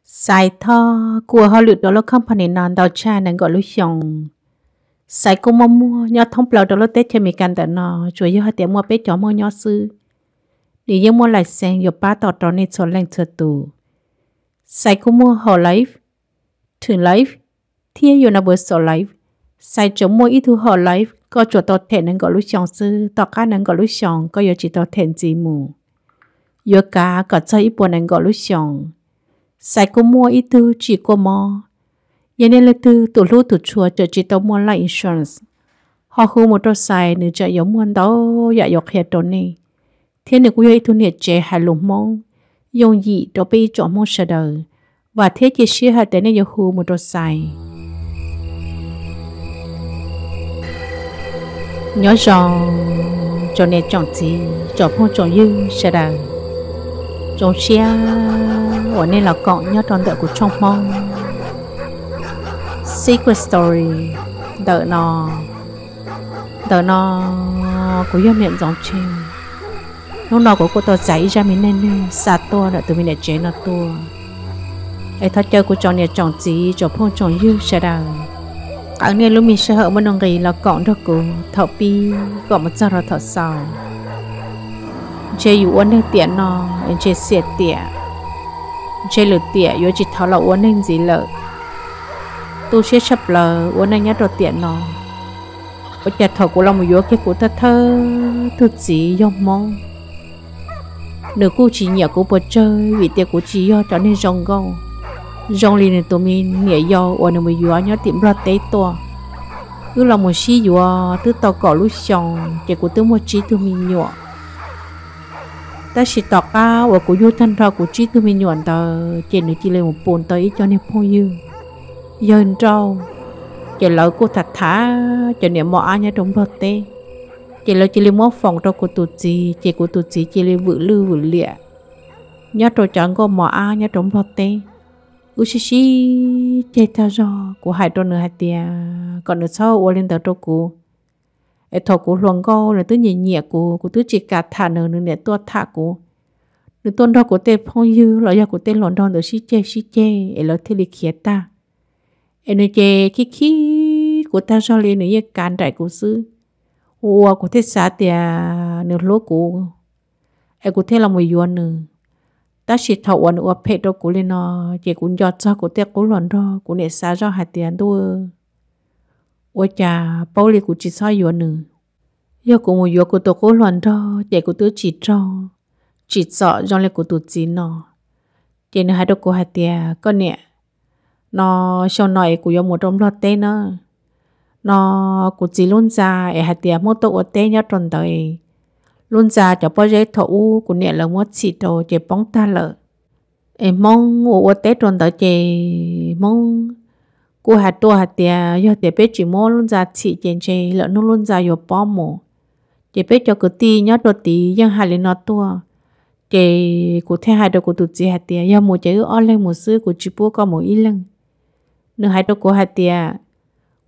Xais thov kuj ua hauj lwm rau lub company no ntau tshaj nees nkaum lub xyoo. Xais kuj muaj muaj nyob thoob plaws rau lub teb chaws Amelikas ntawm no, tsuas yog hais tias muaj peb cov Hmoob nyob xwb. Nws yeej muaj license yuav pab tau rau nej txhua leej txhua tus. Xais kuj muaj whole life, term life, thiab universal life. Xais tsuas muaj ib tug whole life, koj tsuas tau them nees nkaum lub xyoo xwb, tom qab nees nkaum lub xyoo koj yuav tsis tau them ntxiv mus. Yuav kav kom txog ib puas nees nkaum lub xyoo. Xais kuj muaj ib tug tsim kua mob. Yog nej leej twg tus hlub tus tshua tseem tsis tau muaj life insurance, ho hu mus rau Xais, nws tseem yuav muaj ntau yam yuav qhia rau nej, thiab nws kuj yog ib tug niam tsev hais lus Hmoob yooj yim rau peb ib tsoom Hmoob sawv daws. Vam thiab cia siab hais tias nej yuav hu mus rau Xais. Nyob zoo tsoom niam tsoom txiv tsoom phooj tsoom ywg sawv daws, zoo siab uas nej los koom nyob rau ntawm kuv tshooj Hmoob Secret Story ntawm no. Ntawm no kuv yog niam Ntxoov Tsheej. Hnub no kuv kuj tau txais ib zaj me neej neeg xa tuaj ntawm tus me niam tsev no tuaj, es thov caw kuv tsoom niam tsoom txiv tsoom phooj tsoom ywg sawv daws qeeb nej lub me sij hawm muaj nuj nqis los koom nrog kuv thaum pib kom mus txog rau thaum xaus. Ntshe yus ua neeg tiam no es ntshe xiam tiam, ntshe lwm tiam yuav tsis thov los ua neeg ntxiv lawm. Tu siab tshaj plaws ua neej nyob rau tiam no. Ua cas thaum kuv los mus yuav kiag kuv thawj thawj tug txiv yog Hmoob, nws kuj tsis nyiam kuv puas tsawg vim tias kuv tsis yog cov neeg zoo nkauj zoo li nws tus me niam yau uas nws mus yuav nyob tim Nplog teb tuaj. Wb los mus sib yuav twb tau kaum lub xyoo ces kuv twb muaj tsib tug me nyuam. Tab sis tom qab uas kuv yug tag nrho kuv tsib tug me nyuam ntawd ces nws cia li mus pum tau ib co niag phooj ywg yawg nrauj, ces lawv kuj tham tham cov niam mos ab nyob rau Nplog teb, ces lawv cia li muab foom rau kuv tus txiv, ces kuv tus txiv cia li vwm lwj vwm liam nyob rau cov nkauj mos ab nyob rau Nplog teb. Wb sib sib ceg tag zog, kuv hais rau nws hais tias kom nws txhob ua li ntawd rau kuv, es thaum kuv hluas nkauj nws twb nyiam nyiam kuv, kuv twb tsis kam tham nws, nws niam tuaj tham kuv. Nws tuaj nrog kuv tej phooj ywg los yog kuv tej hluas nraug ntawd sib ceg sib ceg es lawv thiaj li khiav tag. Es nws ces khib khib kuv tag zog li, nws yeej kav nraim kuv xwb, ua kuv thiaj xav tias nws hlub kuv, es kuv thiaj los mus yuav nws. Tab sis thaum uas nws ua phem rau kuv li no, ces kuv nco txog kuv tej qub hluas nraug, kuv niam xav zoj hais tias ntuj, ua cas paub li kuv tsis txhob yuav nws. Yog kuv mus yuav kuv tus qub hluas nraug ces kuv twb tsis raug tsim txom zoo li kuv tus txiv no. Ces nws hais rau kuv hais tias koj niam, no xyoo no es kuv yuav mus rau Nplog teb na, no kuv txiv lub ntxa es hais tias Hmoob tuaj ua teb nyob rau ntawd, lub ntxa cov pob zeb thaum ub kuv niam lawv muab txhim rau ces poob tag lawm. Es Hmoob uas ua teb rau ntawd ces Hmoob kuj hais tuaj hais tias yog tias peb tsis muab lub ntxa txhim ces ntshe lwm hnub lub ntxa yuav pob mus. Ces peb cov kwv tij nyob rau tid yeej hais li no tuaj. Ces kuv thiaj hais rau kuv tus txiv hais tias yog mus ces wb ob leeg mus xwb, kuv tsis pub koj mus ib leeg. Nws hais rau kuv hais tias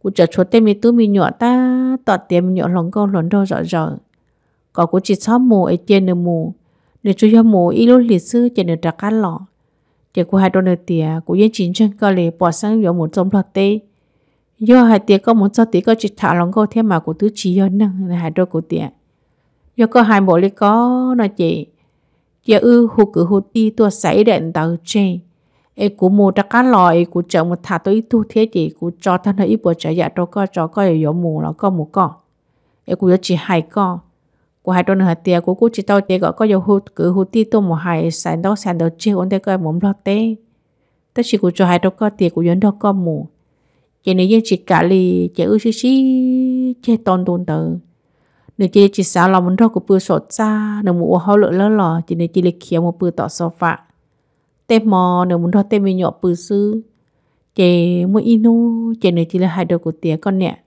kuv tseem tshuav tej me tub me nyuam tab tom tiav me nyuam hluas nkauj hluas nraug zom zaws, kom kuv tsis txhob mus es cia nws mus. Nws tsuas yog mus ib lub hlis xwb ces nws rov qab los. Ces kuv hais rau nws tias kuv yeej tsis ntseeg koj li, pom xeeb yuav mus txog Nplog teb. Yog hais tias koj mus txog tid koj tsis tham hluas nkauj thiab mas kuv twb tsis yog neeg. Nws hais rau kuv tias yog koj hais npaum li ko no ces cia wb hu kwv hu tij tuaj xaiv ib daim ntawv tseg, es kuv mus rov qab los es kuv tseem mus tham tau ib tug thiab ces kuv tso tag nrho ib puas tsav yam rau koj tso, koj yuav mus los koj mus koj, es kuv yuav tsis hais koj. Kuv hais rau nws hais tias kuv kuj tsis tau ces kom koj yuav hu kwv hu tij tuaj mus hais xaiv ntaub xaiv ntawv tseg ua ntej koj mus Nplog teb, tab sis kuv tsuas hais rau koj tias kuv yuav nrog koj mus. Ces nws yeej tsis kam li, ces wb sib sib ceg tau ntu ntawd. Nws cia li tsis xav los mus nrog kuv pw saum txaj, nws mus ua hauj lwm lawm los ces nws cia li khiav mus pw tom sofa. Tej hmo nws mus nrog tej me nyuam pw xwb. Ces muaj ib hnub ces nws cia li hais rau kuv tias koj niam,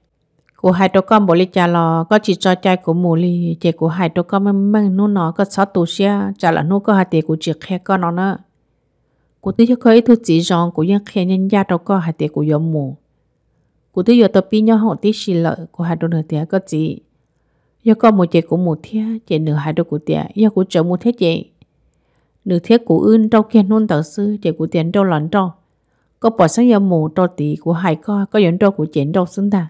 kuv hais rau koj npaum li cas los koj tsis tso cai kuv mus li, ces kuv hais rau koj meej meej, hnub no koj txhob tu siab tsam lwm hnub koj hais tias kuv tsis qhia koj no na. Kuv twb yog koj ib tug txiv zoo, kuv yeej qhia ncaj ncaj rau koj hais tias kuv yuav mus. Kuv twb yuav tau pib nyob hoom tib si lawm. Kuv hais rau nws tias koj txiv, yog koj mus ces kuv mus thiab. Ces nws hais rau kuv tias yog kuv tseem mus thiab ces Nws thiab kuv wb nrauj kiag hnub ntawd xwb ces kuv tias nrauj los nrauj, koj pom xeeb yuav mus rau tid kuv hais koj, koj yuav nrauj kuv ces nrauj xwb ntag.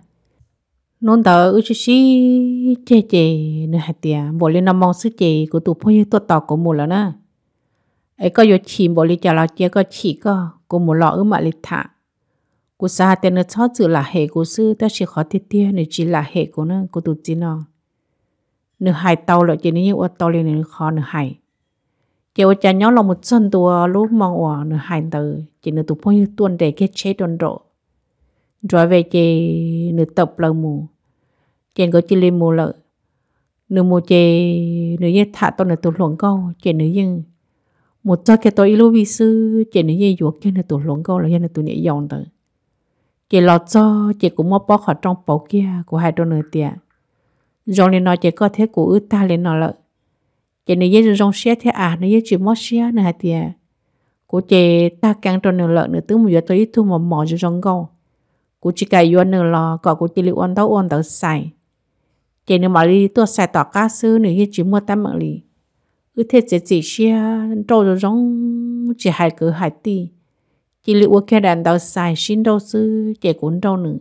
Hnub ntawd wb sib sib ceg ces nws hais tias npaum li no moo xwb ces kuv tus phooj ywg tuaj tos kuv mus lawm na, es koj yuav chim npaum li cas los cia koj chim koj, kuv mus los wb mam li tham. Kuv xav hais tias nws txhob txwm lam hem kuv xwb, tab sis qhov tiag tiag nws tsis lam hem kuv na, kuv tus txiv no. Nws hais tau lawm ces nws yeej ua tau li nws qhov nws hais. Ces ua cas nyob los mus txog ntua lub moo uas nws hais ntawd ces nws tus phooj ywg tuaj nres kiag tsheb rau nraum nruav ve ces nws tawm plaws mus, ces nkawd cia li mus lawm. Nws mus ces nws yeej tham tau nws tus hluas nkauj ces nws yeej mus txog kiag tau ib lub vij xwb ces nws yeej yuav kiag nws tus hluas nkauj los yog nws tus niam yau ntawd. Ces los txog ces kuv muab pob qhov rooj pauv kiag, kuv hais rau nws tias zoo li no ces koj thiab kuv wb tag li no lawm. Ces nws yeej zoo zoo siab thiab as, nws yeej tsis mob siab, nws hais tias kuv ces tag keev rau nws lawm, nws twb mus yuav tau ib tug mos mos zoo zoo nkauj. Kuv tsis kam yuav nws los kom kuv cia li ua ntaub ua ntawv xais. Ces nws mam li tuaj xais tom qab xwb, nws yeej tsis muaj teeb meem li. Wb thiaj txiav txim siab nrauj zoo zoo, tsis hais kwv hais tij, cia li ua kiag daim ntawv xais sib nrauj xwb ces kuv nrauj nws.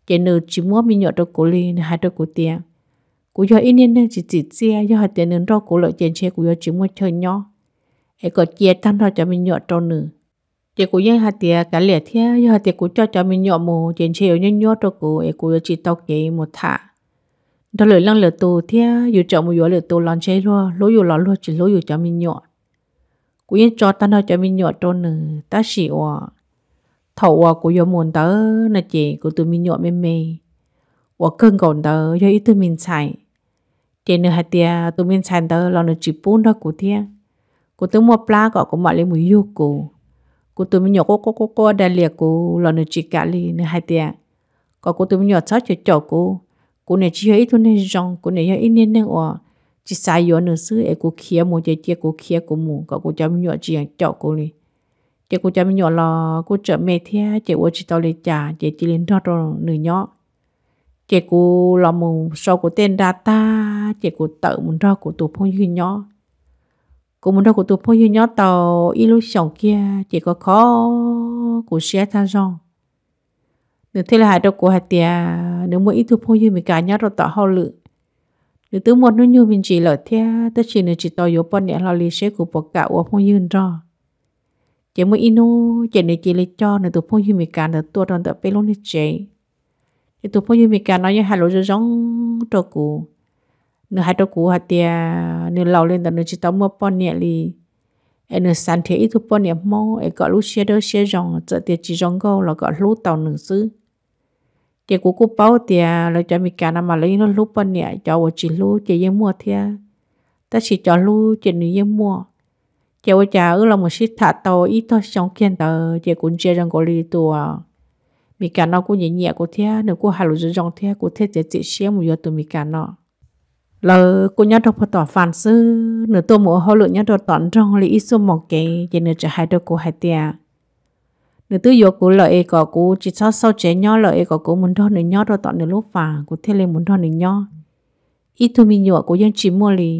Ces nws tsis muab me nyuam rau kuv li, nws hais rau kuv tias kuv yog ib niag neeg tsis txim txiaj, yog hais tias nws nrauj kuv lawm ces ntshe kuv yuav tsis muaj chaw nyob, es kom cia tag nrho cov me nyuam rau nws. Ces kuv yeej hais tias kav liam thiab, yog hais tias kuv coj cov me nyuam mus ces ntshe yuav nyuab nyuab rau kuv es kuv yuav tsis tau kev mus tham nrog lwm leej lwm tus thiab, yus tseem mus yuav lwm tus los ntshe luag hlub yus los luag tsis hlub yus cov me nyuam. Kuv yeej tso tag nrho cov me nyuam rau nws, tab sis uas thaum uas kuv yuav mus ntawd no ces kuv tus me nyuam me me uas kawg nkaus ntawd yog ib tug me ntxhais. Ces nws hais tias tus me ntxhais ntawd los nws tsis pub nrog kuv thiab, kuv twb muaj plab kom kuv mam li mus yug kuv. Kuv tus me nyuam quaj quaj quaj quaj da lias kuv los nws tsis kam li, nws hais tias kom kuv tus me nyuam txhob caum caum kuv, kuv niam tsis yog ib tug neeg zoo, kuv niam yog ib niag neeg uas tsis xav yuav nws xwb, es kuv khiav mus ces cia kuv khiav kuv mus, kom kuv cov me nyuam tsis caum kuv li. Ces kuv cov me nyuam los kuj tseem me thiab ces ua tsis tau li cas ces cia li nrog rau nws nyob. Ces kuv los mus sau kuv tej nra tag ces kuv tawm mus nrog kuv tus phooj ywg nyob. Kuv mus nrog kuv tus phooj ywg nyob tau ib lub xyoos kiag ces khov kho kuv siab tag zog. Nws thiaj li hais rau kuv hais tias nws muaj ib tug phooj ywg Meskas nyob rau tom hauj lwm. Nws twb muaj hnub nyoog me ntsis lawm thiab, tab sis nws tsis tau yuav poj niam hlo li, seb kuv puas kam ua phooj ywg nrog. Ces muaj ib hnub ces nws cia li coj nws tus phooj ywg Meskas ntawd tuaj rau ntawm peb lub niag tsev. Ces tus phooj ywg Meskas no yeej hais lus zoo zoo rau kuv. Nws hais rau kuv hais tias nws laus li ntawd nws tsis tau muaj poj niam li, es nws xav nrhiav ib tug poj niam Hmoob es kom lub siab dawb siab zoo, txawm tias tsis zoo nkauj los kom hlub tau nws xwb. Ces kuv kuj paub tias lawv cov Meskas no mas lawv yeej hlub poj niam, cov uas tsis hlub ces yeej muaj thiab, tab sis cov hlub ces nws yeej muaj. Ces ua cas wb los mus sib tham tau ib tog xyoo kiag ntawd ces kuv ntsia zoo nkaus li tus Meskas no kuj nyiam nyiam kuv thiab, nws kuj hais lus zoo zoo thiab, kuv thiaj txiav txim siab mus yuav tus Meskas no. Lawv kuj nyob rau puag tom fas xwb, nws tuaj mus ua hauj lwm nyob rau tom nroog li ib xuab moos kev, ces nws tseem hais rau kuv hais tias nws twb yuav kuv lawm es kom kuv tsis txhob xauj tsev nyob lawm es kom kuv mus nrog nws nyob rau tom nws lub fas, kuv thiaj li mus nrog nws nyob ib tug me nyuam kuv yeej tsis muaj li.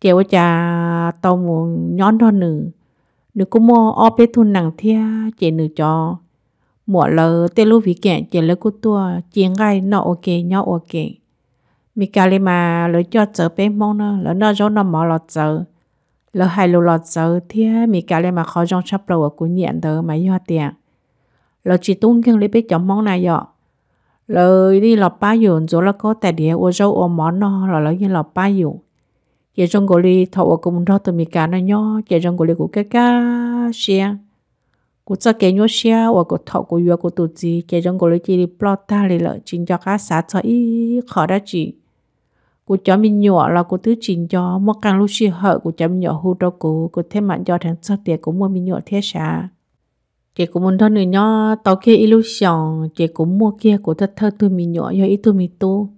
Ces ua cas tau mus nyob nrog nws, nws kuj muaj ob peb tug nees thiab, ces nws cov muam lawv tej lub viv keem ces lawv kuj tuaj ci nqaij noj ua ke nyob ua ke. Meskas li mas lawv coj txawv peb Hmoob na, lawv noj zaub noj mov los txawv, lawv hais lus los txawv thiab. Meskas li mas qhov zoo tshaj plaws uas kuv nyiam ntawd mas yog tias lawv tsis tub nkeeg li peb cov Hmoob na yom. Lawv yeej los pab yus ntxuav lauj kaub tais diav, ua zaub ua mov noj los lawv yeej los pab yus. Ces zoo nkaus li thaum uas kuv mus nrog tus Meskas no nyob ces zoo nkaus li kuv kaj kaj siab. Kuv txoj kev nyuaj siab uas kuv thaum kuv yuav kuv tus txiv ces zoo nkaus li cia li ploj tag li lawm, tsis nco qab xav txog ib qho dab tsi. Kuv cov me nyuam los kuv twb tsis nco, muaj qee lub sij hawm kuv cov me nyuam hu rau kuv, kuv thiaj mam nco dheev txog tias kuv muaj me nyuam thiab sav. Ces kuv mus nrog nws nyob tau kiag ib lub xyoos ces kuv muaj kiag kuv thawj thawj tug me nyuam, yog ib tug me tub.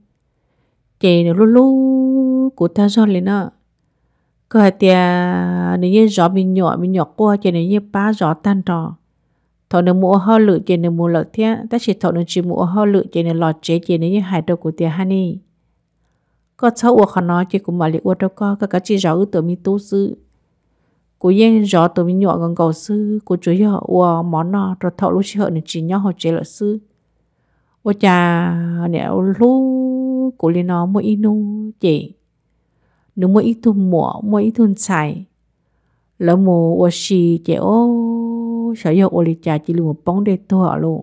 Ces nws hlub hlub kuv tag zog li na. Koj hais tias nws yeej zov me nyuam, me nyuam quaj ces nws yeej pab zov tag nrho. Thaum nws mus ua hauj lwm ces nws mus lawm thiab, tab sis thaum nws tsis mus ua hauj lwm ces nws los tsev ces nws yeej hais rau kuv tias, Haj Nis, koj txhob ua qhov no ces kuv mam li ua rau koj, koj kav tsij zov wb tus me tub xwb. Kuv yeej zov tus me nyuam nkaus nkaus xwb, kuv tsuas yog ua mov noj rau thaum lub sij hawm nws tsis nyob hauv tsev lawm xwb. Ua cas niam hlub kuv li no, muaj ib hnub ces nws muaj ib tug muam, muaj ib tug ntxhais, lawv mus ua si ces, o, xyov yog ua li cas cia li mus poob dej tuag lawm.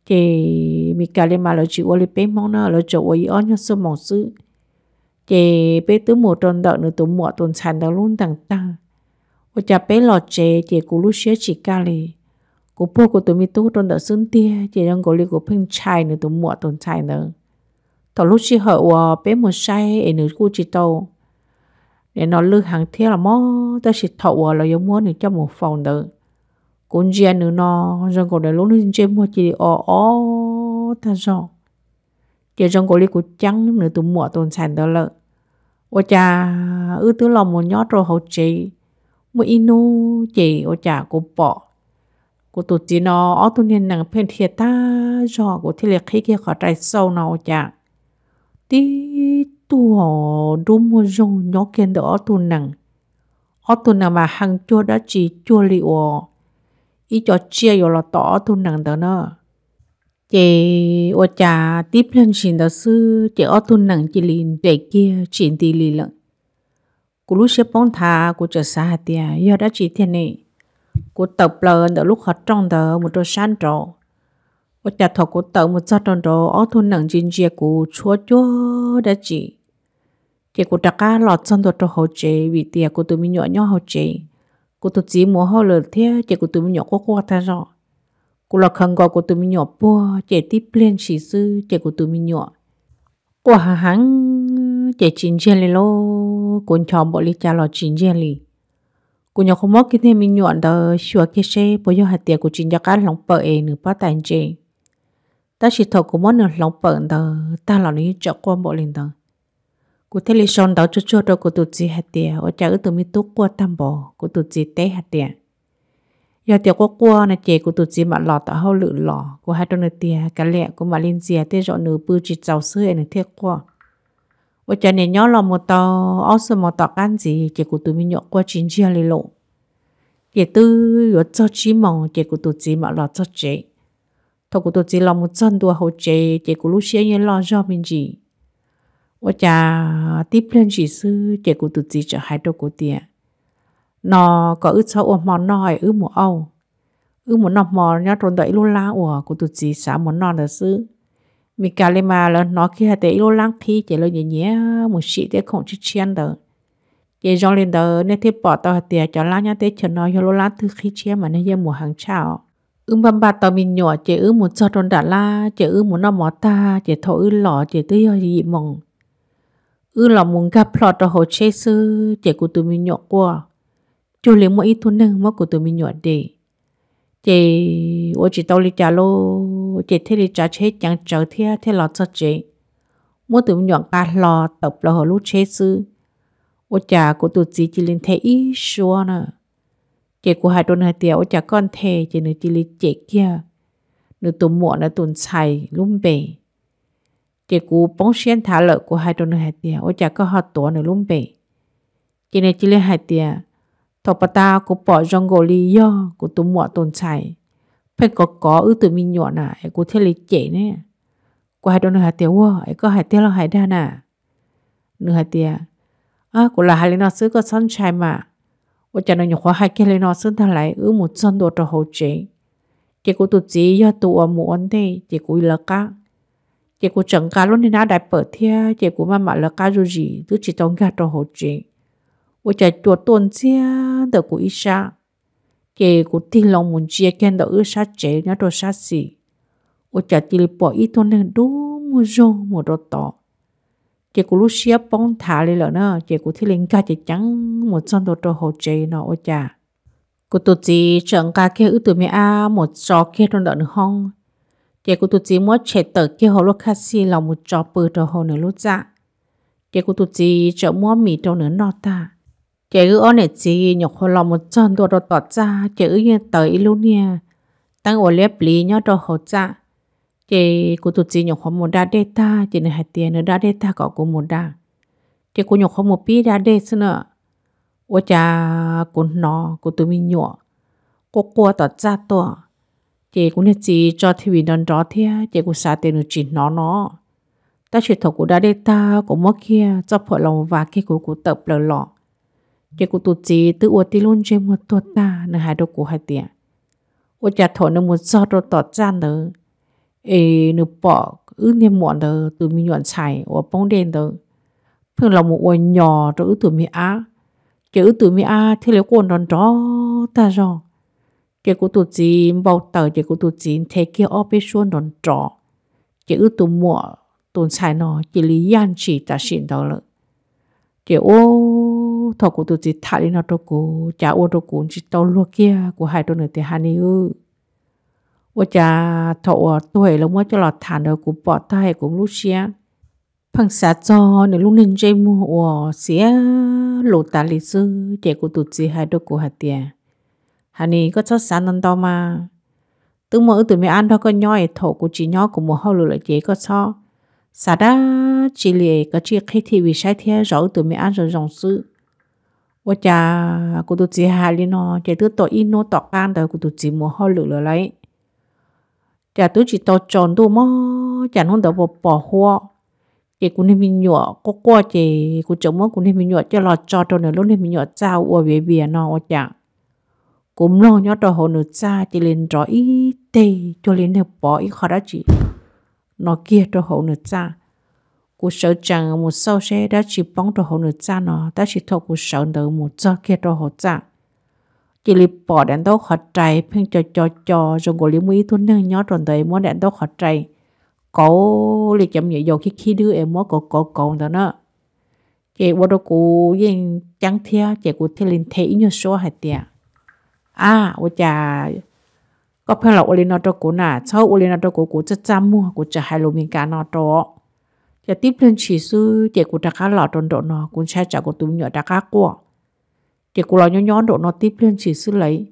Ces Mis Kas li mas lawv tsis ua li peb Hmoob na, lawv tsuas ua ib ob nyuag xuab moos xwb. Ces peb twb mus rau ntawm nws tus muam tus ntxhais ntawd lub ntees tag, ua cas peb los tsev ces kuv lub siab tsis kaj li. Kuv puag kuv tus me tub rau ntawm xub ntiag ces zoo nkaus li kuv pheej ntshai nws tus muam tus ntxhais ntawd. Thaum lub sij hawm uas peb mus saib es nws kuj tsis tau nim no lwj heev thiab los mas, tab sis thaum uas lawv yuav muab nws coj mus faus ntawd, kuv ntsia nws no zoo nkaus nws lub ntsej muag cia li o o tag zog. Ces zoo nkaus li kuv ceeb nws tus muam tus ntxhais ntawd lawm. Ua cas wb twb los mus nyob rau hauv tsev muaj ib hnub ces ua cas kuv pom kuv tus txiv no ob tug niag nees pheej dhia tag zog, kuv thiaj li qhib kiag qhov rais xauj no ua cas tib tug dub muag zoog nyob kiag ntawm ob tug nees. Ob tug nees mas hee cuag dab tsi, cuag li uas ib co tsiaj yuav los tom ob tug nees ntawd na. Ces ua cas tib pliag ntshis ntawd xwb ces ob tug nees cia li nres kiag tsis nti li lawm. Kuv lub siab poob nthav, kuv txawm xav hais tias yog dab tsi tiag ne. Kuv tawm plaws ntawm lub qhov rooj ntawd mus rau sab nraud. Ua cas thaum kuv tawm mus txog rau nraud, ob tug nees ntsia ntsia kuv tshuab cuag dab tsi. Ces kuv rov qab los txog ntua rau hauv tsev vim tias kuv tus me nyuam nyob hauv tsev. Kuv tus txiv mus hauj lwm thiab ces kuv tus me nyuam quaj quaj tag zog. Kuv los khaws nkaus kuv tus me nyuam puag ces tib pliag ntshis xwb ces kuv tus me nyuam quaj heev heev ces tsis ntsiag li lauj. Kuv nchos npaum li cas los tsis ntsiag li. Kuv nyuam qhuav muab kiag niag me nyuam ntawd xyuas kiag seb puas yog hais tias kuv tsis nco qab hloov pawm es nws pob tais ntse. Tab sis thaum kuv muab nws hloov pawm ntawd tag los nws yeej tseem quaj npaum li ntawd. Kuv thiaj li sau ntawv tsuag tsuag rau kuv tus txiv hais tias ua cas wb tus me tub quaj tag npaum. Kuv tus txiv teb hais tias yog tias quaj quaj no ces kuv tus txiv mam los tom hauj lwm los. Kuv hais rau nws tias kav liam, kuv mam li ntxias, tej zaum nws pw tsis txaus xwb es nws thiaj quaj. Ua cas niaj nyob los mus tau ob xuab moos tom qab ntxiv ces kuv tus me nyuam quaj tsis ntsiag li lawm. Ces twb yuav txog tsib moos ces kuv tus txiv mam los txog tsev. Thaum kuv tus txiv los mus txog ntua hauv tsev ces kuv lub siab yeej loj zog me ntsis. Ua cas tib pliag ntshis xwb ces kuv tus txiv txawm hais rau kuv tias no kom wb txhob ua hmo noj es wb mus auj, wb mus noj hmo nyob rau ntawm ib lub lab uas kuv tus txiv xav mus noj ntawd xwb. Mis Kas li mas lawv hnov kiag hais tias ib lub lab qhib ces lawv nyiam nyiam mus sim tej khoom tshiab tshiab ntawd. Ces zoo li ntawd nej thiaj pom tau hais tias cov lab nyob teb chaws no yog lub lab twg qhib tshiab mas neeg yeej mus heev tshaj os. Wb npaj npaj tau me nyuam ces wb mus txog rau nram lab ces wb mus noj mov tag ces thaum wb los ces twb yog yim moos. Wb los mus nkag plho rau hauv tsheb xwb ces kuv tus me nyuam quaj cuag li muaj ib tug neeg muab kuv tus me nyuam de. Ces ua tsis tau li cas lauj, ces thiaj li tsav tsheb ceev tsawv thiab thiaj los txog tsev, muab tus me nyuam nqa hlo tawm plaws hauv lub tsheb xwb. Ua cas kuv tus txiv cia li nthe ib suab na. Ces kuv hais rau nws hais tias ua cas koj nthe, ces nws cia li cem kiag nws tus muam ntawd tus ntxhais lub npe. Ces kuv poob siab nthav lawm, kuv hais rau nws hais tias ua cas koj ho tuav nws lub npe. Ces nws cia li hais tias thaum pas tas kuv pom zoo nkaus li yog kuv tus muam tus ntxhais pheej kov kov wb tus me nyuam na es kuv thiaj li cem ne. Kuv hais rau nws hais tias ua es koj hais tiag los hais dag na? Nws hais tias kuv lam hais li no xwb, koj txhob ntshai mas. Ua cas nws nyuam qhuav hais kiag li no xwb ntag lauj, wb mus txog ntua rau hauv tsev. Ces kuv tus txiv yog tus uas mus ua ntej ces kuv lawv qab. Ces kuv tseem nqa lub niag nab dai pawm thiab ces kuv maj mam lawv qab zuj zus twb tsis tau nkag rau hauv tsev. Ua cas cua tuaj ntxiag ntawm kuv ib sab. Ces kuv tig loo mus ntsia kiag ntawm wb sab tsev nyob rau sab xis, ua cas cia li pom ib tug neeg dub muag zoog mus rau tod. Ces kuv lub siab poob nthav li lawm na, ces kuv thiaj li nkag ceev ceev mus txog ntua rau hauv tsev no ua cas kuv tus txiv tseem nqa kiag wb tus me ab mus tso kiag rau ntawm nws hoob. Ces kuv tus txiv muab tshem tawm kiag hauv lub khaj xij los mus tso pw rau hauv nws lub txaj. Ces kuv tus txiv tseem muab mis rau nws noj tag. Ces wb ob niam txiv nyuam qhuav los mus txog ntua rau tom txaj ces wb yeej taws ib lub niag teeb uas liab pliv nyob rau hauv txaj. Ces kuv tus txiv nyuam qhuav mus da dej tag ces nws hais tias nws da dej tag kom kuv mus da. Ces kuv nyuam qhuav mus pib da dej xwb na. Ua cas kuv hnov kuv tus me nyuam quaj quaj tom txaj tuaj, ces kuv niag txiv tso T V nrov nrov thiab ces kuv xav tias nws tsis hnov no. Tab sis thaum kuv da dej tag kuv muab kiag txoj phuam los vas kiag kuv, kuv tawm plaws los, ces kuv tus txiv twb ua tib lub ntsej muag tuag tag, nws hais rau kuv hais tias, ua cas thaum nws mus txog rau tom txaj ntawd es nws pom wb niag muam ntawd tus me nyuam ntxhais uas poob dej ntawd pheej los mus ua nyos rau wb tus me ab, ces wb tus me ab thiaj li quaj nrov nrov tag zog. Ces kuv tus txiv npau taws ces kuv tus txiv nthe kiag ob peb suab nrov nrov, ces wb tus muam tus ntxhais no cia li yaj ntshis tam sim ntawd lawm. Ces ua thaum kuv tus txiv tham li no rau kuv cas ua rau kuv tsis tau luag kiag, kuv hais rau nws tias, Hanis, ua cas thaum uas tuag es lawv muab coj los tham ntawd kuv pom tag es kuv lub siab pheej xav txog nws lub niag ntsej muag uas xiav lus tas li xwb. Ces kuv tus txiv hais rau kuv hais tias, Hanis, koj txhob xav ntau ntau mas, twb muaj wb tus me ab nrog koj nyob es thaum kuv tsis nyob kuv mus hauj lwm lawm ces koj txhob xav dab tsi li, koj tsij qhib T V saib thiab zov wb tus me ab zoo zoo xwb. Ua cas kuv tus txiv hais li no ces twb tau ib hnub tom qab ntawd kuv tus txiv mus hauj lwm lawm lauj. Cas twb tsis tau tsaus ntuj mog, cas hnub ntawd pos pos huab, ces kuv niag me nyuam quaj quaj ces kuv tseem muab kuv niag me nyuam coj los tso rau nws lub niag me nyuam txaj ua viav vias no ua cas kuv mloog nyob rau hauv nws txaj cia li nrov ib teg cuag li neeg pov ib qho dab tsi no kiag rau hauv nws txaj. Kuv sawv tsees mus xauj seb dab tsi poob rau hauv nws txaj no, tab sis thaum kuv sawv ntawd mus txog kiag rau hauv txaj, cia li pom daim ntaub qhov rai pheej co co co zoo nkaus li muaj ib tug neeg nyob rau ntawd muab daim ntaub qhov rai kauv li cov me nyuam yaus khib khib dwb es muab kauv kauv kauv ntawd na. Ces ua rau kuv yeej ceeb thiab ces kuv thiaj li nthe ib nyuag suab hais tias, Ab, ua cas koj pheej los ua li no rau kuv na, txhob ua li no rau kuv, kuv txaj txaj muag, kuv tseem hais lus Meskas no rau. Ces tib pliag ntshis xwb ces kuv rov qab los rau nraum no, kuv ntshai tsam kuv tus me nyuam rov qab quaj. Ces kuv los nyob nyob nraum no tib pliag ntshis xwb lawm,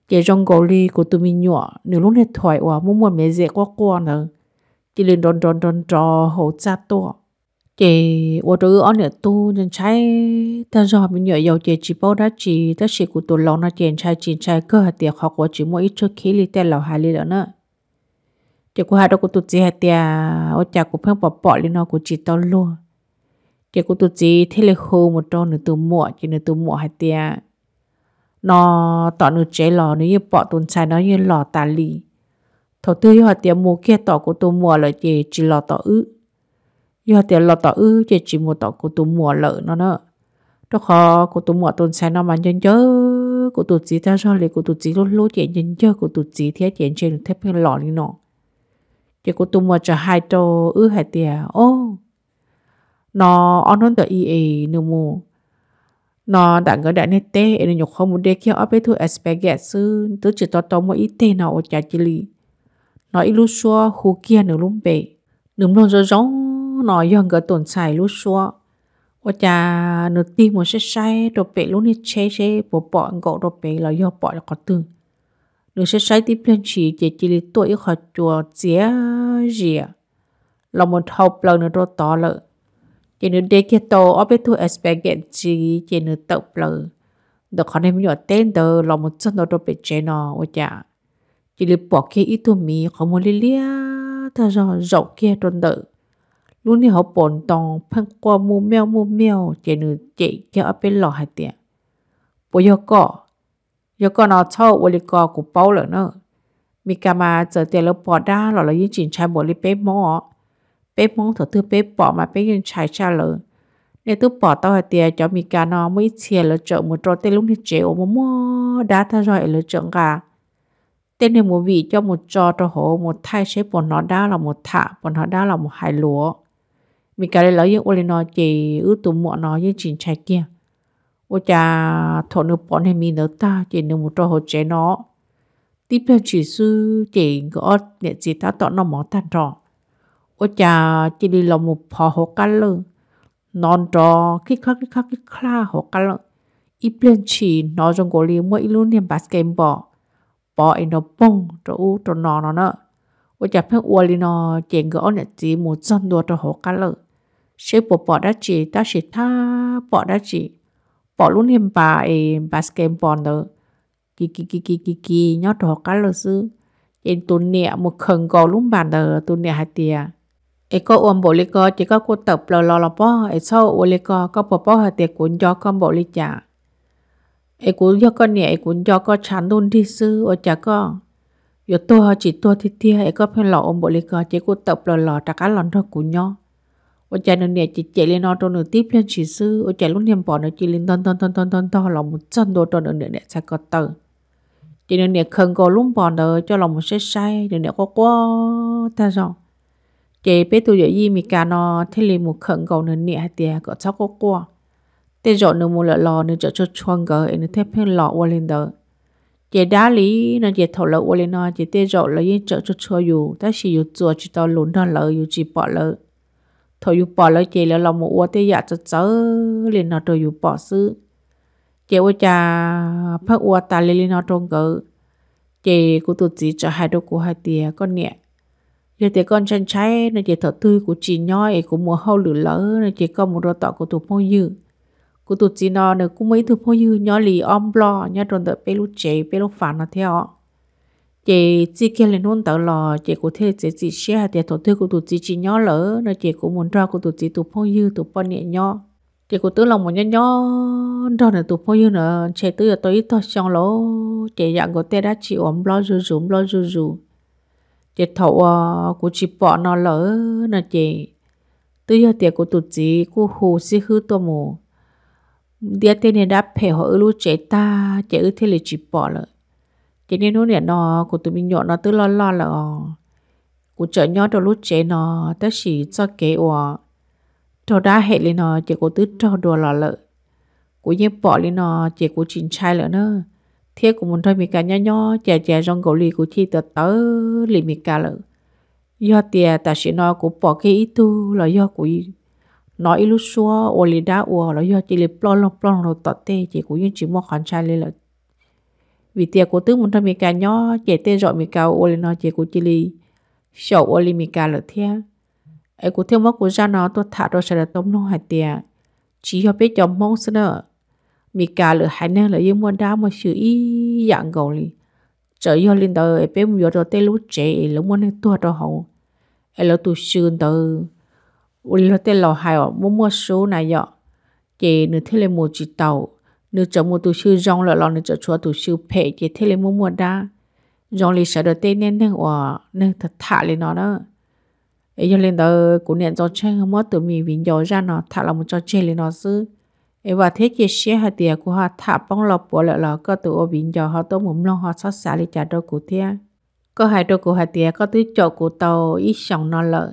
ces zoo nkaus li kuv tus me nyuam nws lub niag thuais uas muaj muaj me zem quaj quaj ntawd cia li nrov nrov nrov nrov hauv txaj tuaj. Ces ua rau wb ob niam tub ntshai tag zog, me nyuam yaus ces tsis paub dab tsi, tab sis kuv tus laus no ces ntshai tsis ntshai kawg hais tias qhov quav tsis muaj ib tsuag khib li tej laus hais li lawm na. Ces kuv hais rau kuv tus txiv hais tias, Ua cas kuv pheej pom pom li no kuv tsis tau luag? Ces kuv tus txiv thiaj li hu mus rau nws tus muam, ces nws tus muam hais tias, No, tom nws tsev los nws yeej pom tus ntxhais no yeej los tas li. Thaum twg yog hais tias mus kiag tom kuv tus muam lawm ces tsis los tom wb, yog hais tias los tom wb ces tsis mus tom kuv tus muam lawm no na. Rau qhov kuv tus muam tus ntxhais no mas ncawg ncawg kuv tus txiv tag zog li, kuv tus txiv hlub hlub ces ncawg ncawg kuv tus txiv thiab ces ntshe nws thiaj pheej los li no. Ces kuv tus muam txawm hais rau wb hais tias, O, no ob hnub ntawm i es nws mus no ntawm nkawd daim niag teb es nws nyuam qhuav mus de kiag ob peb tug spaghetti xwb, twb tsis tau tau muaj ib teg no ua cas cia li hnov ib lub suab hu kiag nws lub npe. Nws mloog zoo zoo no yog nkawd tus ntxhais lub suab. Ua cas nws tig mus saib saib rau pem lub niag tsheb seb puas pom nkaum rau pem los yog pom qhov twg. Nws saib saib tib pliag ntshis ces cia li tuaj ib qho cua txias zias los mus dhau plaws nws rau tod lawm. Ces nws de kiag tau ob peb tug spaghetti ntxiv ces nws tawm plaws ntawm qhov niag me nyuam teb ntawd los mus txog ntua rau pem tsev no ua cas cia li pom kiag ib tug miv qhov muag liab liab tag zog zaum kiag rau ntawm lub niag hauv paus ntoo pheej quaj muj miauj muj miauj, ces nws cem kiag ob peb los hais tias, Puas yog koj? Yog koj no txhob ua li ko kuv paub lawm na. Meskas mas txawm tias lawv pom dab los lawv yeej tsis ntshai npaum li peb Hmoob os. Peb Hmoob thaum twg peb pom mas peb yeej ntshai tshaj lawv. Nej twb pom tau hais tias cov Meskas no muaj ib txhia lawv tseem mus rau tej lub niag tsev uas muaj muaj dab tag zog es lawv tseem nqa tej niag mus vim coj mus tso rau hauv mus thaij seb puas hnov dab los mus tham, puas hnov dab los mus hais lus. Meskas li lawv yeej ua li no ces wb tus muam no yeej tsis ntshai kiag. Ua cas thaum nws pom niag miv ntawd tag ces nws mus rau hauv tsev no tib pliag ntshis xwb ces nkawd ob niam txiv tab tom noj mov tag nrho, ua cas cia li los mus phov hauv qab lawj, hnov nrov kij khlaj kij khlaj kij khlaj hauv qab lawj. Ib pliag ntshis hnov zoo nkaus li muaj ib lub niag basket ball pov es nrov poog rau ub rau no no na. Ua cas pheej ua li no ces nkawd ob niam txiv mus txog ntua rau hauv qab lawj seb puas pom dab tsi, tab sis thab pom dab tsi, pom lub niag npas es npas sketball ntawd kis kis kis kis kis kis nyob rau hauv qab lawm xwb. Ces tus niam mus khaws nkaus lub npas ntawd, tus niam hais tias, Es koj ua npaum li ko ces koj kuj tawm plaws los los pob, es txhob ua li ko, koj puas paub hais tias kuv nco koj npaum li cas? Es kuv yog koj niam es kuv nco koj tshav ntuj nrig xwb, ua cas koj yuav tuag tsis tuag tiag tiag es koj pheej los ua npaum li ko, ces kuj tawm plaws los rov qab los nrog kuv nyob. Ua cas nws niam cem cem li no rau nws tib pliag ntshis xwb, ua cas lub niag npas ntawd cia li ntog ntog ntog ntog ntog ntog los mus txog ntua rau nws niam niam txhais ko taw. Ces nws niam khaws nkaus lub npas ntawd coj los mus saib saib, nws niam quaj quaj tag zog. Ces peb tus yawm yij Mes Kas no thiaj li mus khawm nkaus nws niam hais tias kom txhob quaj quaj, tej zaum nws mus lawm los nws tseem tshua tshua nkawd es nws thiaj pheej los ua li ntawd. Ces dab li no ces thaum lawv ua li no ces tej zaum lawv yeej tseem tshua tshua yus, tab sis yus txuas tsis tau lus nrog lawv, yus tsis pom lawv. Thaum yus pom lawv ces lawv los mus ua tej yam txawv txawv li no rau yus pom xwb. Ces ua cas pheej ua tas li li no rau nkawd. Ces kuv tus txiv txawm hais rau kuv hais tias, Koj niam, yog tias koj ntshai ntshai no ces thaum twg kuv tsis nyob es kuv mus hauj lwm lawm no ces koj mus rau tom kuv tus phooj ywg. Kuv tus txiv no nws kuj muaj ib tug phooj ywg nyob li ob nplog nyob rau ntawm peb lub tsev peb lub fam no thiab os. Ces txij kiag li hnub ntawd los ces kuv thiaj li txiav txim siab hais tias thaum twg kuv tus txiv tsis nyob lawm no ces kuv mus nrog kuv tus txiv tus phooj ywg tus poj niam nyob. Ces kuv twb los mus nyob nyob nrog nws tus phooj ywg no ntshe twb yuav tau ib tog xyoo lawm, ces yam nkaus tej dab tsi uas nplob zuj zus nplob zuj zus. Ces thaum uas kuv tsis pom no lawm no ces twb yog tias kuv tus txiv kuj hu xib hwb tuaj mus ntiab tej niag dab phem hauv wb lub tsev tag ces wb thiaj li tsis pom lawm. Ces niaj hnub nim no kuv tus me nyuam no twb loj loj lawm os, kuv tseem nyob rau lub tsev no, tab sis txoj kev uas raug dab hem li no ces kuv twb raug dua los lawm. Kuv yeej pom li no ces kuv tsis ntshai lawm na, thiab kuv mus nrog Mes Kas nyob nyob ces cas zoo nkaus li kuv cia li tawv li Mes Kas lawm. Yog tias tam sim no kuv pom kiag ib tug los yog kuv hnov ib lub suab ua li dab ua los yog cia li ploj loog ploj loog rau tom tej ces kuv yeej tsis muaj qhov ntshai li lawm. Vim tias kuv twb mus nrog Mes Kas nyob ces tej zaum Mes Kas ua li no ces kuv cia li xyaum ua li Mes Kas lawm thiab. Es kuv thiaj muab kuv zaj no tuaj tham rau sawv daws tau mloog hais tias tsis yog peb cov Hmoob xwb na, Mes Kas lawm haiv neeg lawm yeej muaj dab muaj xyw ib yam nkaus li. Txawm yog li ntawd es peb mus yuav rau tej lub tsev es lawv muaj neeg tuag rau hauv, es lawv tus xyw ntawd ua li luag tej laus hais os, muaj muaj sub na yom, ces nws thiaj li mus tsis taus. Nws tseem mus tus xyw zoo lawm los nws tseem tshuav tus xyw phem ces thiaj li muaj muaj dab, zoo li sawv daws tej niaj neeg uas neeg tham tham li no na. Es yog li ntawd kuv niam Ntxoov Tsheej muab tus me viv ncaus zaj no tham los mus tso tseg li no xwb. Es vam thiab cia siab hais tias kuv ho tham poob los puav lawm los koj tus ua viv ncaus ho tuaj mus mloog ho txhob xav li cas rau kuv thiab. Koj hais rau kuv hais tias koj twb caum kuv tau ib xyoos no lawm,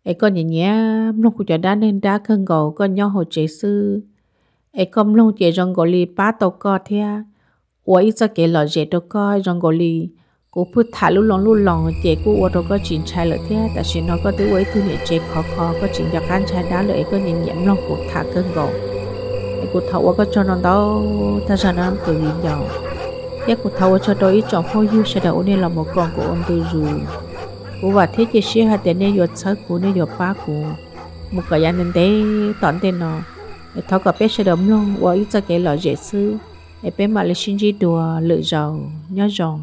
es koj nyiam nyiam mloog kuv cov dab neeg dab kawg nkaus, koj nyob hauv tsev xwb, es koj mloog ces zoo nkaus li pab tau koj thiab ua ib txoj kev lom zem rau koj zoo nkaus li. Kuv pheej tham lub loo lub loos ces kuj ua rau koj tsis ntshai lawm thiab. Tam sim no koj twb ua ib tug niam tsev khov kho, koj tsis nco qab ntshai dab lawm es koj nyiam nyiam mloog kuv tham kawg nkaus. Es kuv thov ua koj tsaug ntau ntau tag zog na tus viv ncaus, thiab kuv thov ua tsaug rau ib tsoom phooj ywg sawv daws uas nej los mus koom kuv ua ntu zus. Kuv vam thiab cia siab hais tias nej yuav txhawb kuv, nej yuav pab kuv mus kom yav ntev ntev tom ntej no. Es thov kom peb sawv daws mloog ua ib txoj kev lom zem xwb, es peb mam li sib ntsib dua lwm zaus. Nyob zoo.